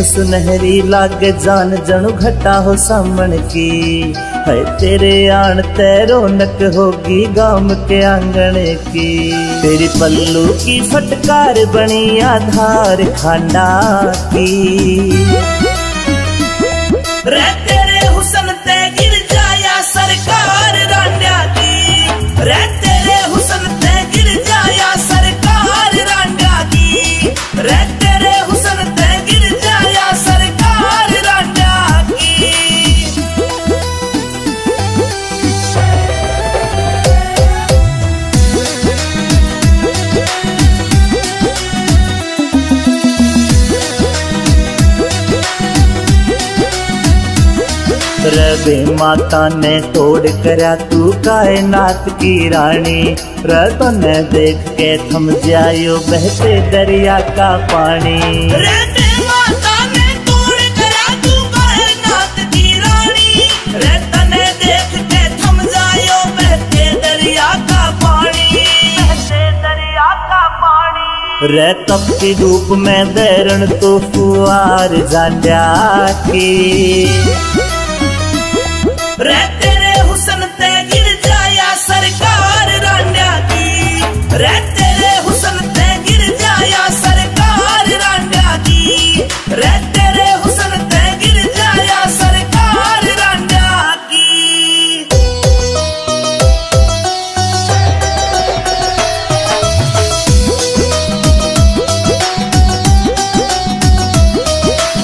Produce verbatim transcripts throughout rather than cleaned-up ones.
सुनहरी लागे जान जणु घटा हो सामण की, है तेरे आण तै रौनक होगी गाम के आंगण की। तेरी पल्लू की फटकार बनी आधार खांडा की। रे तेरे हुसन तै गिर जाया सरकार रांडा की, रे तेरे हुसन तै गिर जाया सरकार रांडा की, रे तेरे हुसन तै गिर जाया सरकार रांडा की। रबे माता ने तोड़ करया तू कायनात की रानी, रे तने देख के थम जायो बहते दरिया का पानी। रे माता ने तोड़ करया तू कायनात की रानी, रे तने देख के थम जायो बहते दरिया का पानी, बहते दरिया का पानी। रे तपती धूप में बैरण तो फुहार जांड्या की। रे तेरे हुसन तै गिर जाया सरकार रांडा की, रे तेरे हुसन तै गिर जाया सरकार रांडा की, रे तेरे हुसन तै गिर जाया सरकार रांडा की।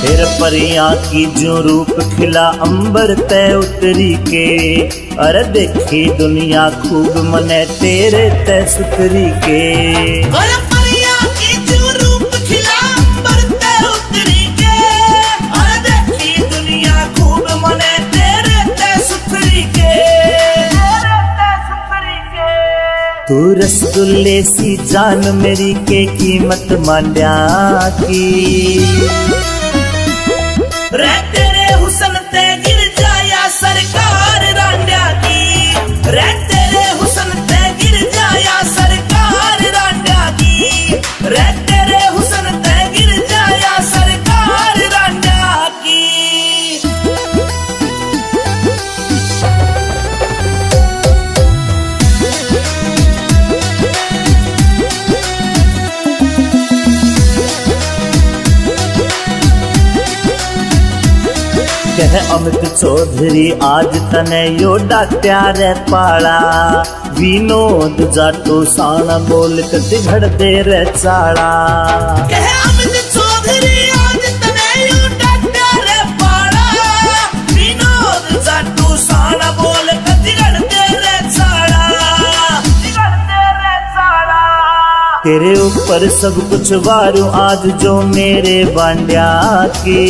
फिर परियां की जो रूप खिला अंबर तै उतरी के, अरे देखी दुनिया खूब मने तेरे तै सुथरी के। अरे परियां की जो रूप खिला अंबर तै उतरी के, अरे देखी दुनिया खूब मने तेरे तै सुथरी के, तेरे तै सुथरी के। तू रसगुल्ले सी जान मेरी के कीमत मांड्या की। रे तेरे हुसन तै गिर जाया सरकार रांडा की, रे तेरे हुसन तै गिर जाया सरकार रांडा की, रे तेरे हुसन तै गिर जाया सरकार रांडा की। कह अमित चौधरी आज तने यो डाट्या रे पाला, विनोद जाटो साण बोल कति घड़ दे रे चाला। कह अमित चौधरी आज तने यो डाट्या रे पाला, विनोद जाटो साण बोल कति घड़ दे रे चाला, कति घड़ दे रे चाला। तेरे ऊपर सब कुछ वारू आज जो मेरे बांड्या की।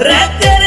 रे तेरे